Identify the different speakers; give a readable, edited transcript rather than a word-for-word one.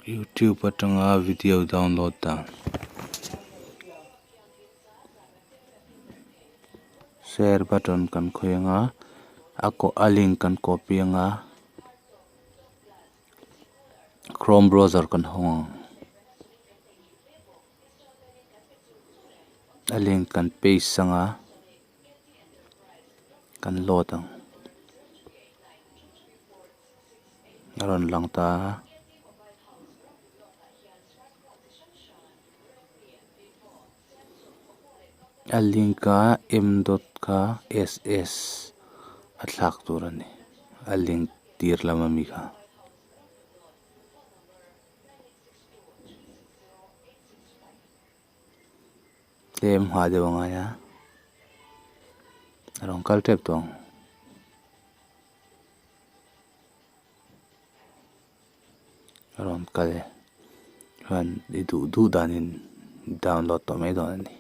Speaker 1: Youtube atanga video download dan share button kan khawih anga a kaw a link kan copy anga chrome browser kan hawng ang a link kan paste anga kan load ang. A rawn lang ta a. A link a m dot kha ss a thlak tur a ni a link tir lam ami kha. Tlem nghah deuh a ngai a a rawn kal tep tawh ang. A rawn kal e chuan i duh duh danin download tawh mai dawn a ni.